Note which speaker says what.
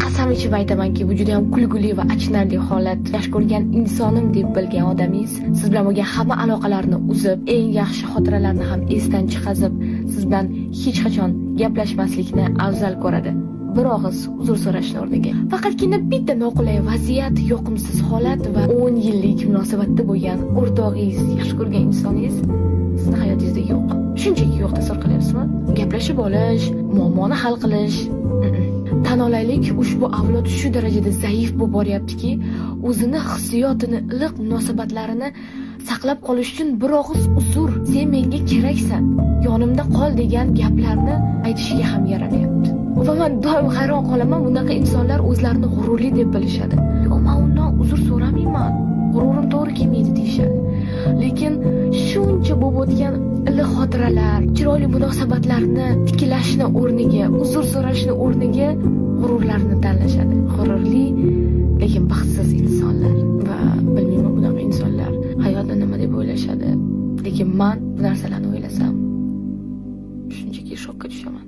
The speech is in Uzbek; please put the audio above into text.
Speaker 1: Qasam ichib aytamanki, bu juda ham kulgili va achinarli holat. Yaxshi ko'rgan insonim deb bilgan odamingiz siz bilan bo'lgan hamma aloqalarni uzib, eng yaxshi xotiralarni ham esdan chiqazib, siz bilan hech qachon gaplashmaslikni afzal ko'radi, bir og'iz uzr so'rashni o'rniga. Faqatgina bitta noqulay vaziyat, yoqimsiz holat va 10 yillik munosabatda bo'lgan o'rtog'ingiz, yaxshi ko'rgan insoningiz sizni hayotingizda yo'q. Shunchaki yo'q, tasavvur qilyapsizmi? Gaplashib olish, muammoni hal qilish. Tan olaylik, ushbu avlod shu darajada zaif bo'lib boryaptiki, o'zini hissiyotini, iliq munosabatlarini saqlab qolish uchun bir og'iz uzr, "Sen menga keraksan, yonimda qol" degan gaplarni aytishiga ham yaramayapti. Va man doim hayron qolaman, bunaqa insonlar o'zlarini g'ururli deb bilishadi. "Yo'q, man undan uzr so'ramayman, g'ururim to'g'ri kelmaydi", deyishadi. Lekin shuncha bo'lib o'tgan iliq xotiralar, chiroyli munosabatlarni tiklashni o'rniga, uzr so'rashni o'rniga g'ururlarini tanlashadi. G'ururli, lekin baxtsiz insonlar. Va bilmayman, bunaqa insonlar hayotni nima deb o'ylashadi. Lekin man bu narsalarni o'ylasam, shunchaki shokka tushaman.